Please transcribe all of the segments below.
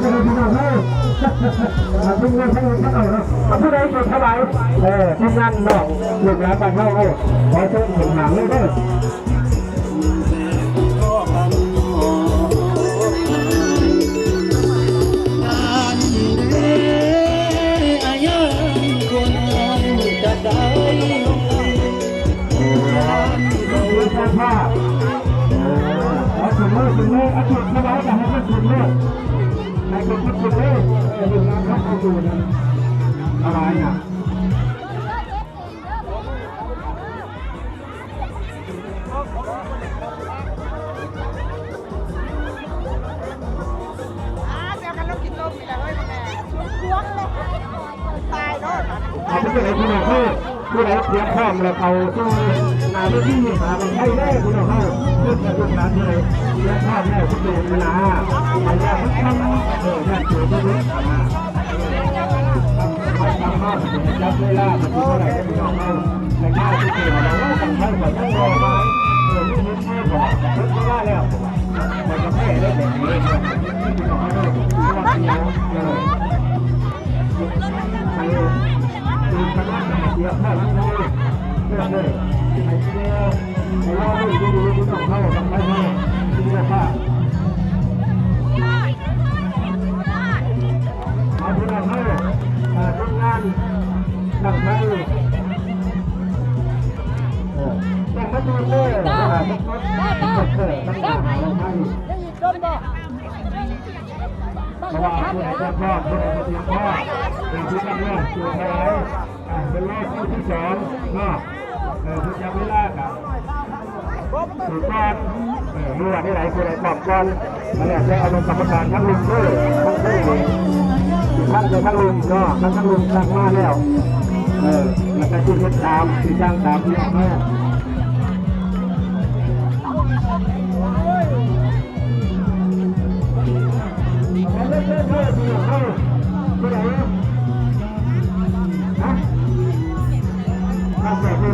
ພີ່ນ້ອງເອີຍ ອ່າ ທີມງານທາງນີ້ເຂົາເອົາເນາະ ອ່າ ຜູ້ໃດເປັນຖວາຍ ເອີ ທີມງານນ້ອງລູກຫຼານບ້ານເຮົາ ເອີ ຂໍເຊີນຂຶ້ນຫ້າງເລີຍເດີ. ອ່າ ແຊວກັນລົງຂີ້ຕົມນີ້ແຫຼະເຮີ້ຍ ແມ່ ລວມເລີຍ ຕາຍໂລດ ເອົາ ເປັນຈັ່ງໃດພີ່ນ້ອງເອີຍ ຜູ້ໃດຕຽມພ້ອມແລ້ວ ເຂົ້າສູ່ໜ້າເວທີຫາບັ້ງໄຟເດີພີ່ນ້ອງເຮົາ ເພື່ອຈະລູກຫຼານຜູ້ໃດຕຽມພ້ອມແລ້ວ ເປັນເວລາ ໄປແລ້ວ ເອີ ແມ່ນຕົວເພິ່ນ ອ່າ ໄປຕາມມາ ຈັບເວລາ ເປັນເທົ່າໃດເດີພີ່ນ້ອງເຮົາ ໃນຄ້າຍທີ່ເກີດມາ ບັ້ງໄຟກໍຍັງລໍມາ ເອີ ມີເຫັນແລ້ວ ເວລາແລ້ວ ມັນຈະແພ້ໄດ້ແບບນີ້ ໃຫ້ຄະນະກຳມະການເສຍພາບເລີຍ ເລີຍ ໃຫ້ເສຍ ໃຫ້ລາວເບິ່ງດີໆ ພີ່ນ້ອງເຮົາ ບັ້ງໄຟເຮົາ ເສຍພາບ ເອົາ ພີ່ນ້ອງເຮົາ ອ່າ ທີມງານບັ້ງໄຟ ເອີ ຕ້ອງມາດູເດີ ອ່າ ເອີ ຕັ້ງໜ້າບັ້ງໄຟ ເພາະວ່າຜູ້ໃດບໍ່ພ້ອມ ຜູ້ໃດບໍ່ຕຽມພ້ອມ ເປັນຜູ້ຮັບຮອງ ເປັນຜູ້ຖວາຍ ອ່າ ເປັນຮອບທີສອງເນາະ ເອີ ເພິ່ນຈັບເວລາກະຖືກກ່ອນ ເອີ ຫຼືວ່າແນວໃດ ຜູ້ໃດພ້ອມກ່ອນ ກໍແລ້ວແຕ່ອະນຸກຳມະການທາງລຸ່ມເດີ ທາງເທິງນີ້ ທາງເທິງທາງລຸ່ມເນາະ ທາງ ທາງລຸ່ມສັ່ງມາແລ້ວ ເອີ ແລ້ວກໍຊິເຮັດຕາມ ຊິສັ່ງຕາມທີ່ອອກມາ. ເ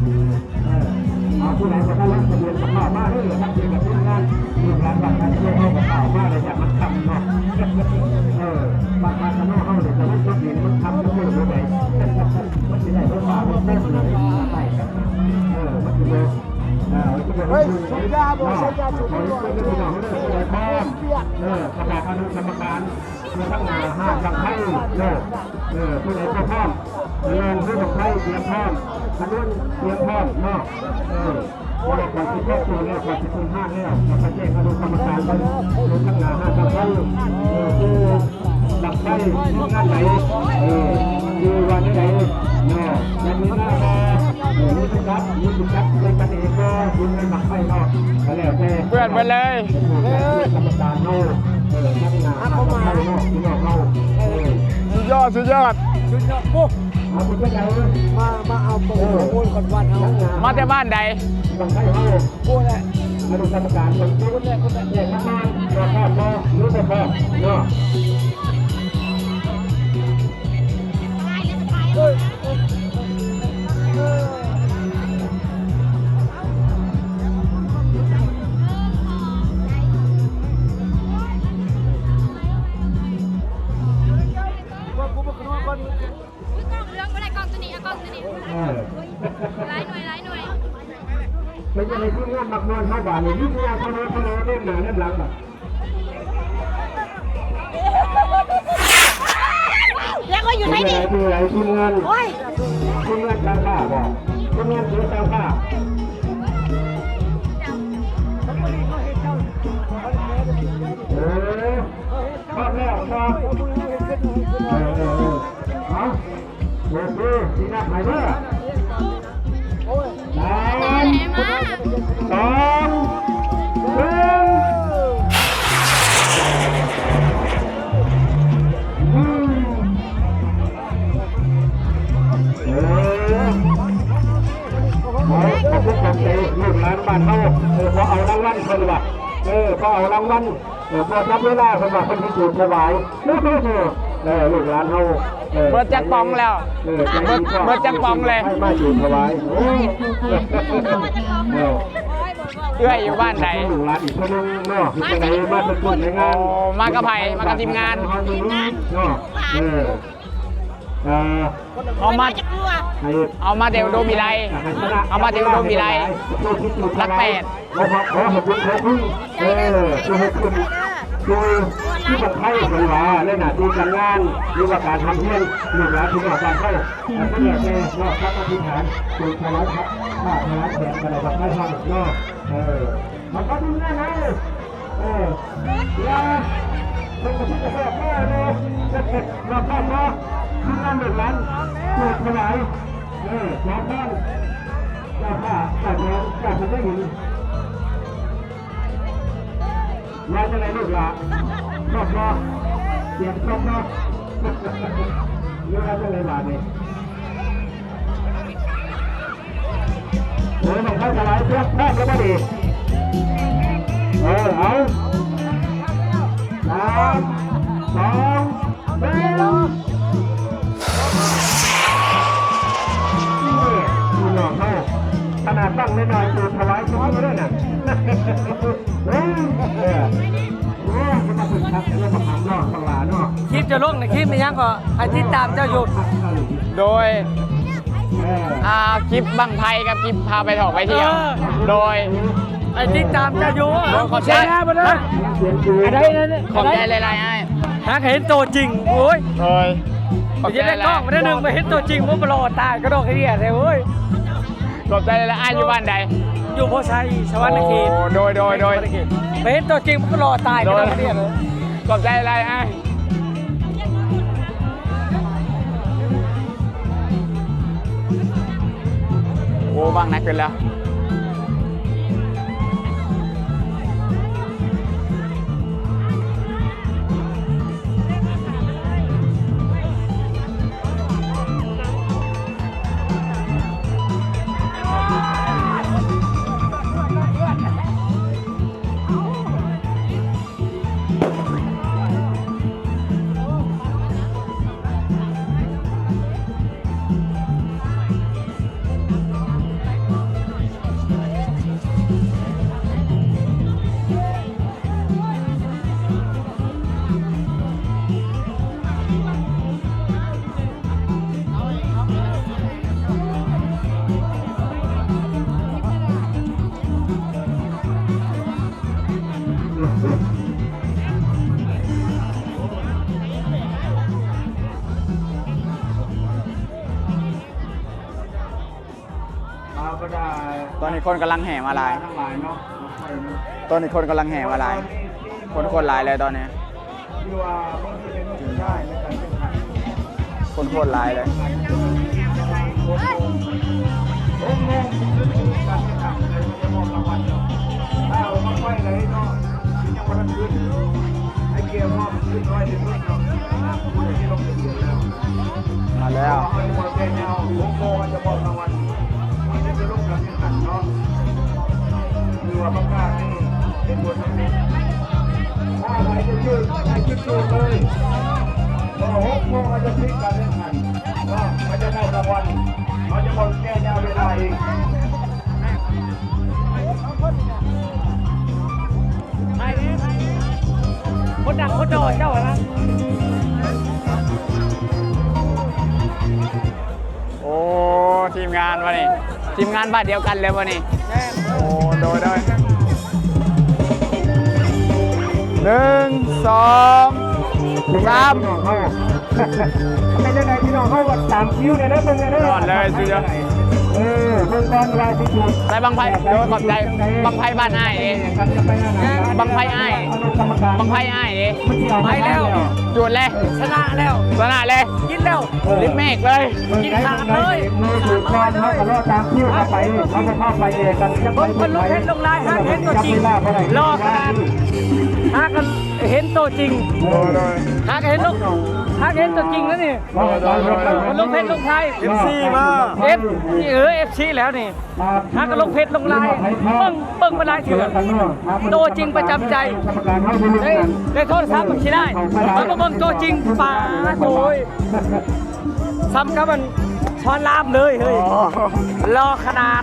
ອີ ເອົາ ຜູ້ໃດບໍ່ທັນລົງທະບຽນກໍເຂົ້າມາເດີ ມາເຈີກັບທີມງານ ລູກຫຼານບ້ານໃດເຮົາກໍເຂົ້າມາໄດ້ ຢ້ານມັນຄ່ຳເນາະ ເອີ ບ້ານ ບ້ານຂະນ້ອຍເຮົານີ້ ແຕ່ມັນຕົກດິນ ມັນຄ່ຳ ມັນມືດເລີຍ ມັນຊິໄດ້ບໍ່ຟ້າບໍ່ຝົນເລີຍ ໄປກັນ ເອີ ມັນຊິບໍ່ ເອີ ມັນຊິບໍ່ ເຮີ້ຍ ສູບຢາບໍ່ ໃຊ້ຢາສູບ ເອີ ປະກາດອະນຸກຳມະການ ຢູ່ທາງໜ້າຮ້ານບັ້ງໄຟເນາະ ເອີ ຜູ້ໃດບໍ່ພ້ອມ ເອີ ເລື່ອງເຮືອບັ້ງໄຟຕຽມພ້ອມ ຂະນວນຕຽມພ້ອມເນາະ ເອີ ເພາະວ່າຂ້ອຍຊິເປີດໂຕແລ້ວ ຂ້ອຍຊິຂຶ້ນຮ້ານແລ້ວ ຂ້ອຍກໍແຈ້ງອະນຸກຳມະການໄປ ຢູ່ທາງໜ້າຮ້ານບັ້ງໄຟ ເອີ ຄືບັ້ງໄຟງານໃດ ເອີ ຢູ່ວັນໃດເນາະ ແລ້ວມີງານ ເອີ ມີຈັດ ມີກິດຈັກເປັນກັນເອງບໍ່ ຢູ່ໃນບັ້ງໄຟເນາະ ກໍແລ້ວແຕ່ ເພື່ອນເບິດເລີຍ ກຳມະການເຮົາ ເອີ ທາງໜ້າທາງໄທເນາະ ພີ່ນ້ອງເຮົາ ເອີ ສຸດຍອດ ສຸດຍອດ ສຸດຍອດ ໂອ້ ມາ ມາເອົາໂປຣໂມດກ່ອນ ບ້ານເຮົາ ມາແຕ່ບ້ານໃດ ບັ້ງໄຟເຮົາ ໂອ້ແຫຼະ ມາດູກຳມະການກ່ອນ ຄົນແລກ ຄົນແລກ ແລກມາ ບໍ່ພ້ອມບໍ່ ຫຼືບໍ່ພ້ອມເນາະ. ຄືກ້ອງເຫຼືອງບໍ່ໄດ້ ກ້ອງໂຕນີ້ ເອົາກ້ອງໂຕນີ້ ເອີ ຫຼາຍໜ່ວຍ ຫຼາຍໜ່ວຍ ເປັນຈັ່ງໃດທີມງານໝາກມ່ວນເຮົາບາດນີ້ ວິທະຍາສະເໜີ ສະເໜີ ເລີ່ມໜ້າເລີ່ມຫຼັງບາດ ແລ້ວກໍຢູ່ໃນນີ້ ເປັນຈັ່ງໃດທີມງານ ໂອ້ຍ ທີມງານຊ່າງພາບບໍ ທີມງານເສືອຊ່າງພາບ ເອີ ພ້ອມແລ້ວ ພ້ອມ ເອີ ເອີ ເອີ ເອົາ ໂອເຄ ຊິນັບໃຫ້ເດີ ສາມ ສອງ ໜຶ່ງ ເອີ ເອົາ ຂອບຄຸນຂອບໃຈລູກຫຼານບ້ານເຮົາ ເອີ ຂໍເອົາລາງວັນເພິ່ນວ່າ ເອີ ຂໍເອົາລາງວັນ ເອີ ພໍຈັບເວລາເພິ່ນວ່າເພິ່ນຊິຈູດຖວາຍ ເອີ ເອີ ເອີ ລູກຫຼານເຮົາ ເອີ ເບິດຈັກປ໋ອງແລ້ວ ເອີ ໃຈດີ ເບິດ ເບິດຈັກປ໋ອງແລ້ວ ໃຫ້ມາຈູດຖວາຍ ໂອ້ ເອີ ເອື້ອຍຢູ່ບ້ານໃດ? ລູກຫຼານອີກຄົນໜຶ່ງເນາະ ເປັນຈັ່ງໃດ ມາເປັນຕົ້ນໃນງານ ໂອ້ ມາກັບໃຜ? ມາກັບທີມງານ ເນາະ ເອີ ເອີ ເອົາມາ ເອົາມາແຕ່ອຸດົມວິໄລ ເອົາມາແຕ່ອຸດົມວິໄລ ຫຼັກແປດ ຂໍ ຂໍຂອບຄຸນ ຂອບຄຸນ ເອີ ທີ່ເຮັດຂຶ້ນ ຄື ຄືບັ້ງໄຟເພິ່ນວ່າ ໃນໜ້າທີ່ການງານ ຫຼືວ່າການຮ່ຳຮຽນ ລູກຫຼານພີ່ນ້ອງບ້ານເຮົາ ກໍແລ້ວແຕ່ເນາະ ກັບອະທິຖານ ເປັນຖວາຍພະ ຖວາຍແຂກກໍໄດ້ບັ້ງໄຟເຮົາເນາະ ເອີ ມາເຂົ້າທີມງານເຮົາ ເອີ ລາ ເພິ່ນກໍຊິກະແຊບມາເນາະ ມາເຂົ້າມາທີມງານເດີກຫຼັງ ເປີດຖວາຍ ເອີ ຂໍພອນ ເຈົ້າຂ້າ ເຈົ້າແຂກ ເຈົ້າແຜ່ນດິນ ວ່າຈັ່ງໃດລູກຫຼານ? ຊອບບໍ່? ກຽມຊອບບໍ່? ຫຼືວ່າຈັ່ງໃດບາດນີ້? ໂອ້ຍ ບັ້ງໄຟຖວາຍ ພວກ ພ້ອມແລ້ວບໍ່ນີ້? ເອີ ເອົາ ສາມ ສອງ ເບິ່ງ ນີ້ພີ່ນ້ອງເຮົາ ຂະໜາດຕັ້ງນ້ອຍໆ ຈູດຖວາຍຄືເລີຍນະ ເອີ ໂອ້ຍ ເປັນຕາຄຶກຄັກເດ້ບັກຫຳເນາະ ບັກຫຼາເນາະ ຄລິບຈະລົງໃນຄລິບອີ່ຫຍັງກໍໃຫ້ຕິດຕາມເຈົ້າຢູ່ ໂດຍ ເອີ ອ່າ ຄລິບບັ້ງໄຟກັບຄລິບພາໄປທ່ອງໄປທ່ຽວ ເອີ ໂດຍ ໃຫ້ຕິດຕາມເຈົ້າຢູ່ ໂດຍ ຂອບໃຈ ອັນໃດນັ້ນ ຂອບໃຈຫຼາຍໆ ອ້າຍ ຫາກະເຫັນໂຕຈິງ ໂອ້ຍ ໂດຍ ຂອບໃຈຫຼາຍໆ ໄດ້ໜຶ່ງ ມາເຫັນໂຕຈິງ ບໍ່ຫຼໍ່ຕາຍກະດອກກະເດຍແທ້ ໂອ້ຍ ຂອບໃຈຫຼາຍໆ ອ້າຍຢູ່ບ້ານໃດ? ຢູ່ໂພໄຊ ສະຫວັນນະເຂດ ໂອ້ ໂດຍ ໂດຍ ໂດຍ ສະຫວັນນະເຂດ ໄປເຫັນໂຕຈິງ ມັນກໍຫຼໍ່ຕາຍກະດອກກະເດຍເລີຍ ຂອບໃຈຫຼາຍໆ ອ້າຍ ໂອ້ ບັ້ງໜັກຂຶ້ນແລ້ວ. ຕອນນີ້ຄົນກຳລັງແຫ່ມາຫຼາຍ ຕອນນີ້ຄົນກຳລັງແຫ່ມາຫຼາຍ ຄົນໂຄດຫຼາຍເລີຍຕອນນີ້ ຄົນໂຄດຫຼາຍເລີຍ ມາແລ້ວ ຄືວ່າປະກາດໃຫ້ເຫັນຜົນສຳເລັດ ຖ້າໃຜຈະຈື່ໃຫ້ຈຸດໂຕເລີຍ ກໍຫົກໂມງເຮົາຈະປິດການແຂ່ງຂັນເນາະ ເຮົາຈະມອບລາງວັນ ເຮົາຈະບໍ່ແກ່ຍາວເວລາອີກ. ຄົນດັງຄົນຫຼໍ່ເຈົ້າຫັ້ນນະ. ໂອ້ ທີມງານວະນີ້ ທີມງານບ້ານດຽວກັນເລີຍວະນີ້. ໂອ້ ໂດຍ ໂດຍ ໜຶ່ງ ສອງ ສາມ ເປັນຈັ່ງໃດພີ່ນ້ອງເຮົາ ຕາມຄິວແດ່ເດີ ເບິ່ງແດ່ເດີ ຍອດເລີຍ ສຸດຍອດ. ເອີ ເບິ່ງກ່ອນວ່າຊິຖືກ ໃສ່ບັ້ງໄຟ ໂດຍ ຂອບໃຈ ບັ້ງໄຟບ້ານອ້າຍເດ້ ບັ້ງໄຟອ້າຍ ບັ້ງໄຟອ້າຍເດ້ ໄປແລ້ວ ຈູດເລີຍ ຊະນະແລ້ວ ຊະນະເລີຍ ກິນແລ້ວ ລິບເມກເລີຍ ກິນຂາດເລີຍ ເບິ່ງເພິ່ນລົງເພັດລົງລາຍ ຫາກເຫັນຕົວຈິງ ຫຼໍ່ຂະໜາດ ຫາກເຫັນໂຕຈິງ ໂດຍ ໂດຍ ຫາກເຫັນໂຕ ຫາກເຫັນໂຕຈິງແລ້ວນີ້ ໂດຍ ໂດຍ ເພິ່ນລົງເພັດລົງໄທ ເອັຟຊີ ມາ ເອັຟ ເອີ ເອັຟຊີ ແລ້ວນີ້ ຫາກະລົງເພັດລົງລາຍ ເບິ່ງ ເບິ່ງມາຫຼາຍເທື່ອ ໂຕຈິງປະຈຳໃຈ ໃນ ໃນໂທລະສັບມັນຊິໄດ້ ເຮົາມາເບິ່ງໂຕຈິງ ປາດໂຕຍ ສ່ຳກັບອັນສອນລາມເລີຍເຮີ້ຍ ອໍ ຫຼໍ່ຂະໜາດ.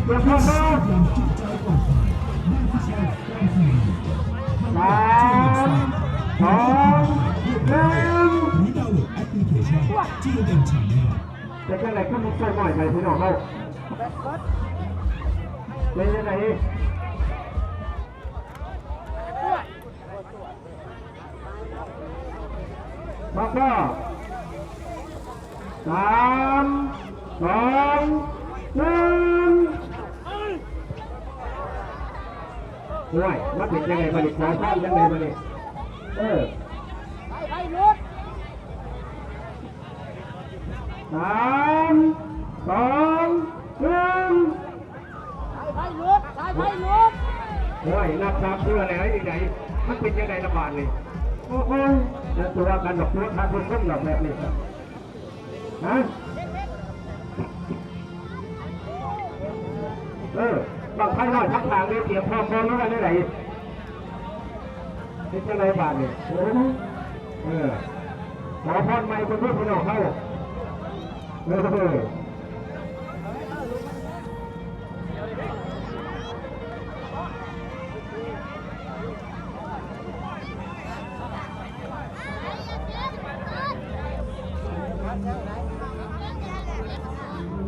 ຕຽມພ້ອມເນາະ ສາມ ສອງ ໜຶ່ງ ເປັນຈັ່ງໃດຄືມີໂຕນ້ອຍໄປພີ່ນ້ອງເຮົາ ເປັນຈັ່ງໃດ? ມາກໍ ສາມ ສອງ ໜຶ່ງ ໂອ້ຍ ມັນເປັນຈັ່ງໃດບາດນີ້ ຂໍພານຈັ່ງໃດບາດນີ້ ເອີ ສາມ ສອງ ໜຶ່ງ ສາຍໄຟຫຼຸດ ສາຍໄຟຫຼຸດ ໂອ້ຍ ນັບສາມເທື່ອແລ້ວ ເຮັດຈັ່ງໃດ ມັນເປັນຈັ່ງໃດລະບາດນີ້ ໂອ້ໂຫ ຢ່າຕົວະກັນດອກ ຕົວະຄັກຕົວະຄົນດອກແບບນີ້ ຮະ ເອີ ບັ້ງໄຟນ້ອຍທັບທາງເດ້ ຕຽມພ້ອມບໍ່ ຫຼືວ່າແນວໃດ? ເຮັດຈັ່ງໃດບາດນີ້? ໂອ້ ເອີ ຂໍພອນໃໝ່ເພິ່ນເດີພີ່ນ້ອງເຮົາ ເອີ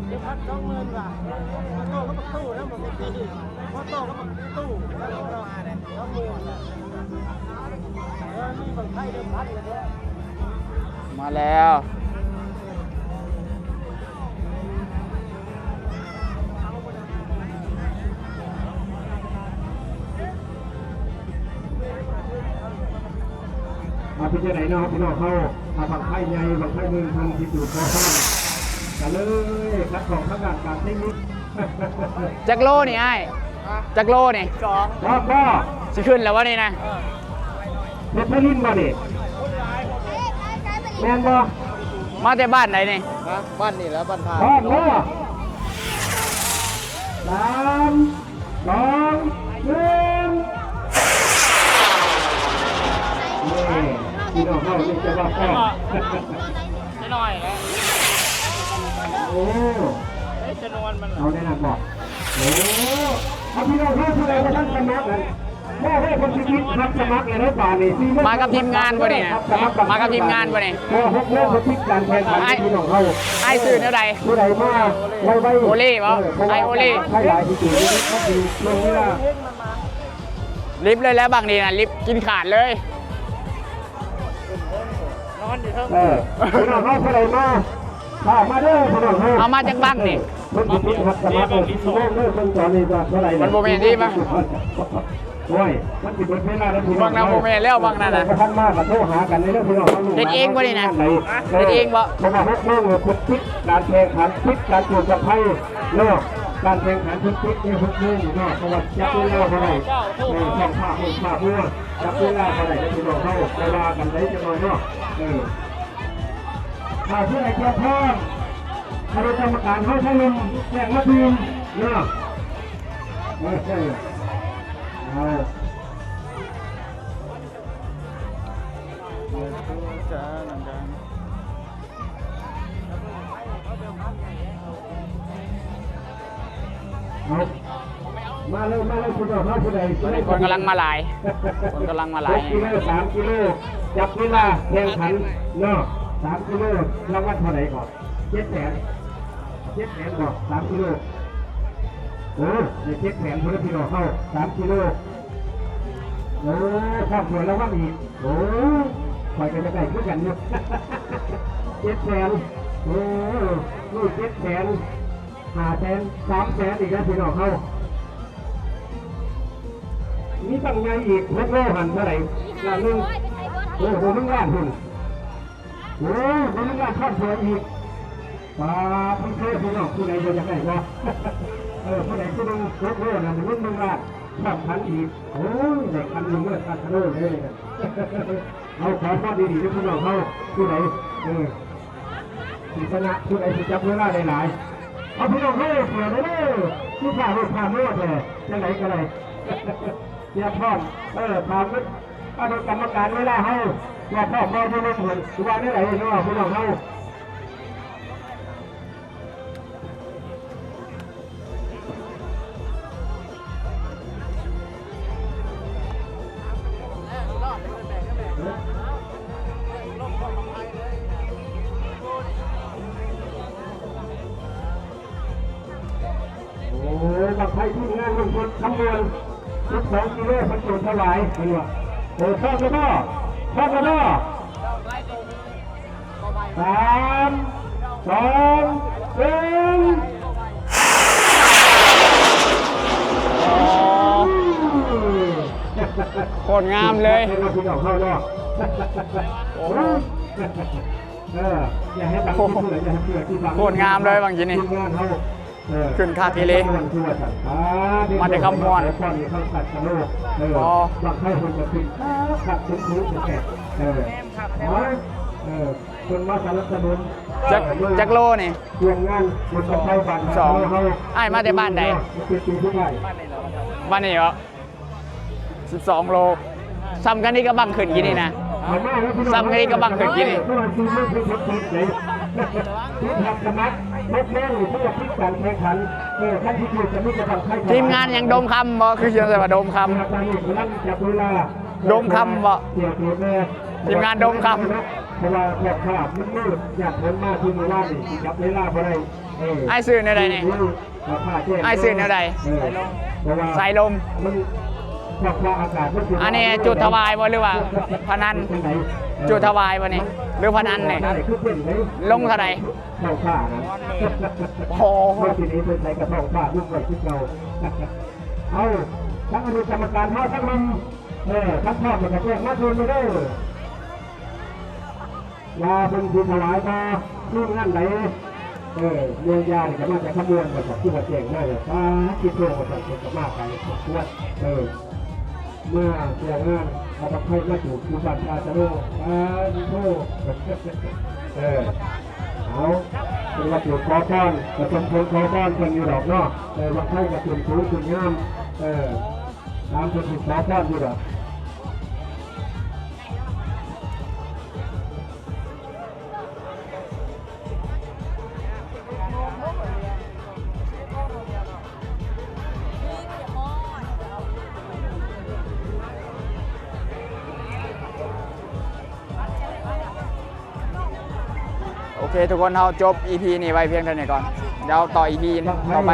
ເກັບພັນສອງໝື່ນວ່າ ໂຕກັບບັກຕູ້ນຳ ບໍ່ມີຕີ ບໍ່ໂຕກັບບັກຕູ້ນຳ ສອງໝື່ນ ເອີ ມີບັ້ງໄຟເດີມພັນເດີ ມາແລ້ວ ເອົາ ເປັນຈັ່ງໃດເນາະພີ່ນ້ອງເຮົາ ຖ້າບັ້ງໄຟໃຫຍ່ ບັ້ງໄຟໜຶ່ງພັນ ທີ່ຈູດບໍ່ທັນ ກະເລີຍຂັດຂ້ອງທາງດ້ານການເທັກນິກ ຈັກໂລນີ້ອ້າຍ? ຈັກໂລນີ້? ສອງ ຮອດບໍ່? ຊິຂຶ້ນແລ້ວບໍ່ນີ້ນະ? ເຮັດເພລິນບໍ່ນີ້? ແມ່ນບໍ່? ມາແຕ່ບ້ານໃດນີ້? ຮະ? ບ້ານນີ້ແຫຼະ ບ້ານທ່າ ຮອດບໍ່? ສາມ ສອງ ໜຶ່ງ ນີ້ ພີ່ນ້ອງເຮົານີ້ຈະວ່າພ້ອມ ຈະໜ້ອຍແຫຼະ ໂອ້ ເອີ ຈຳນວນມັນ ເອົາແນວນັ້ນບໍ່? ໂອ້ ເອົາ ພີ່ນ້ອງເຮົາຜູ້ໃດບໍ່ທັນສະໝັກນັ້ນ ມາກັບທີມງານບໍ່ນີ້ນະ? ມາກັບທີມງານບໍ່ນີ້? ບໍ່ ຫົກໂມງເພິ່ນປິດການແຂ່ງຂັນ ພີ່ນ້ອງເຮົາ ອ້າຍຊື່ແນວໃດ? ຜູ້ໃດມາໄວໆ ໂອເລ່ບໍ່? ເອີ ເພາະວ່າ ອ້າຍໂອເລ່ ໄຟຫຼາຍທີ່ສຸດ ມັນຊິລົງເວລາ ລິບເລີຍແຫຼະບັ້ງນີ້ນະ ລິບກິນຂາດເລີຍ ນອນຢູ່ເທິງ ເອີ ພີ່ນ້ອງເຮົາຜູ້ໃດມາ ພາມາເດີພີ່ນ້ອງເຮົາ ເອົາມາຈັກບັ້ງນີ້? ເພິ່ນຊິປິດຮັບສະໝັກສີ່ໂມງເດີ ເບິ່ງຕອນນີ້ວ່າເທົ່າໃດແລ້ວ ມັນບໍ່ແມ່ນຕິບັ້ງ ໂອ້ຍ ມັນຊິເບິດເວລາແລ້ວພີ່ນ້ອງ ບັ້ງນັ້ນບໍ່ແມ່ນແລ້ວ ບັ້ງນັ້ນນະ ບໍ່ທັນມາກໍໂທຫາກັນເດີພີ່ນ້ອງເຮົາ ເຮັດເອງບໍ່ນີ້ນະ? ເຮັດເອງບໍ່? ເພາະວ່າຫົກໂມງເພິ່ນປິດການແຂ່ງຂັນ ປິດການຈູດບັ້ງໄຟເນາະ ການແຂ່ງຂັນເພິ່ນປິດໃນຫົກໂມງເນາະ ເພາະວ່າຈັບເວລາບໍ່ໄດ້ ເອີ ຊ່າງພາບ ຊ່າງພາບ ຈັບເວລາບໍ່ໄດ້ເດີພີ່ນ້ອງເຮົາ ແຕ່ວ່າກັນໄດ້ຈັກໜ້ອຍເນາະ ເອີ ຖ້າຜູ້ໃດຕຽມພ້ອມ ຄະນະກຳມະການເຮົາທາງໜຶ່ງແຈ້ງມາຕື່ມເນາະ ເອີ ເອົາ ເອົາ ມາເລີຍ ມາເລີຍ ຜູ້ເຈົ້າພາຜູ້ໃດ ຕອນນີ້ຄົນກຳລັງມາຫຼາຍ ຄົນກຳລັງມາຫຼາຍ ຫົກກິໂລ ສາມກິໂລ ຈັບເວລາແຂ່ງຂັນເນາະ ສາມກິໂລ ລາງວັນເທົ່າໃດເກາະ? ເຈັດແສນ ເຈັດແສນເກາະ ສາມກິໂລ ໂອ້ ໄດ້ເຈັດແສນພຸ້ນເດີພີ່ນ້ອງເຮົາ ສາມກິໂລ ໂອ້ ພ້ອມຖ້ວຍລາງວັນອີກ ໂອ້ ຂ້ອຍກໍຢາກໄດ້ຄືກັນຢູ່ ເຈັດແສນ ໂອ້ ນີ້ເຈັດແສນ ຫ້າແສນ ສາມແສນອີກແລ້ວພີ່ນ້ອງເຮົາ. ມີບັ້ງໃຫຍ່ອີກ ຫົກໂລຫັ້ນເທົ່າໃດ? ລ້ານໜຶ່ງ. ໂອ້ ບໍ່ເຖິງລ້ານພຸ້ນ. ໂອ້ ບໍ່ເຖິງລ້ານ ຄອບຄົວອີກ. ປາດ ເພິ່ນເຄີຍ ພີ່ນ້ອງ ຜູ້ໃດບໍ່ຢາກໄດ້ບໍ່? ເອີ ຜູ້ໃດຜູ້ໜຶ່ງ ຫົກໂລນະ ເງິນໜຶ່ງລ້ານ ພ້ອມຂັນອີກ. ໂອ້ຍ ໄດ້ຂັນໜຶ່ງເລີຍ ຄາສະໂນເລີຍ. ເອົາ ຂໍພອນດີໆເດີພີ່ນ້ອງເຮົາ ຜູ້ໃດ ເອີ ຊິຊະນະ ຜູ້ໃດຊິຈັບເວລາໄດ້ຫຼາຍ. ເອົາ ພີ່ນ້ອງເຮົາ ເຊື່ອເດີ ຄືພາລົດພາໂມແທ້ ຈັ່ງໃດກໍໄດ້ ເຕຍມພ້ອມ. ເອີ ຖາມຄະນະກຳມະການເວລາເຮົາວ່າພ້ອມບໍ່ ຢູ່ໃນຫົນ ຊິວ່າແນວໃດເນາະ ພີ່ນ້ອງເຮົາ. ໂອ້ ບັ້ງໄຟທີມງານລຸງພົນຄຳມ່ວນ ສິບສອງກິໂລ ເພິ່ນຈູດຖວາຍ ເຫັນບໍ່? ໂອ້ ພ້ອມແລ້ວບໍ່? ພ້ອມແລ້ວບໍ່? ສາມ ສອງ ໜຶ່ງ. ໂຄດງາມເລີຍ ພີ່ນ້ອງເຮົາເນາະ. ໂອ້ ເອີ ຢ່າໃຫ້ບັງເທື່ອ ຢ່າໃຫ້ເຊື່ອທີ່ບັງ ໂຄດງາມເລີຍບາງທີນີ້ ທີມງານເຮົາ. ເອີ ຂຶ້ນຄັກອີ່ຫຼີ ມາແຕ່ຄຳມ່ວນ. ເອີ ບັ້ງໄຟເພິ່ນກໍຂຶ້ນຄັກໆ ສູງໆ ແທ້ໆ. ເອີ ເອີ ເພິ່ນມາສະໜັບສະໜູນ ຈັກ ຈັກໂລນີ້? ຮ່ວມງານບຸນບັ້ງໄຟບ້ານ ສອງ ເຮົາ. ອ້າຍມາແຕ່ບ້ານໃດ? ເປັນປີສຸດທ້າຍ ບ້ານນີ້ເບາະ? ສິບສອງໂລ. ສ່ຳກັນນີ້ກັບບັ້ງຂຶ້ນກີ້ນີ້ນະ ສ່ຳກັນນີ້ກັບບັ້ງຂຶ້ນກີ້ນີ້. ທີມງານຫຍັງ ດົມຄຳບໍ່? ຄືຊິວ່າດົມຄຳ. ດົມຄຳບໍ່? ທີມງານດົມຄຳ. ເພາະວ່າພວກຂ້າມັນມືດ ຍາດຝົນມາຄືມື້ວານນີ້ ຊິຈັບເວລາບໍ່ໄດ້. ເອີ ອ້າຍຊື່ແນວໃດນີ້? ອ້າຍຊື່ແນວໃດ? ເອີ ສາຍລົມ. ອັນນີ້ຈູດຖວາຍບໍ່ ຫຼືວ່າພະນັນ? ຈູດຖວາຍບໍ່ນີ້ ຫຼືພະນັນນີ້? ລົງເທົ່າໃດ? ທ້ອງຟ້ານະ. ໂອ້ໂຫ ທີນີ້ເພິ່ນໃສ່ກະທ້ອງຟ້າ ລຸກໄວ້ຄືເກົ່າ. ເອົາ ທາງອະດີດກຳມະການເຮົາທັງໜຶ່ງ. ເອີ ຄັນພ້ອມແລ້ວກໍແຈ້ງມາເດີ. ວ່າເພິ່ນຊິຖວາຍບໍ່ ທີມງານໃດ? ເອີ ເມືອງຢານີ້ກໍມາຈາກຄຳມ່ວນ ວ່າຊັ້ນ ຄືວ່າແຈ້ງມາແລ້ວ. ປາດ ຄິດໂທ ວ່າຊັ້ນ ເພິ່ນກໍມາໄກສົມຄວນ. ເອີ ເມືອງ ເມືອງງານ ເອົາບັ້ງໄຟມາຈູດຢູ່ບ້ານທ່າສະໂນ. ປາດ ໂທ ເອີ ເອົາ ເພິ່ນວ່າຈູດຂໍພອນ ກໍສົມຄວນຂໍພອນເພິ່ນຢູ່ດອກເນາະ. ເອີ ບັ້ງໄຟກໍຂຶ້ນສູງຂຶ້ນງາມ. ເອີ ຕາມເພິ່ນຊິຂໍພອນຢູ່ດອກ. ໂອເຄ ທຸກຄົນ ເຮົາຈົບອີພີນີ້ໄວ້ພຽງເທົ່ານີ້ກ່ອນ. ດຽວຕໍ່ອີພີຕໍ່ໄປ.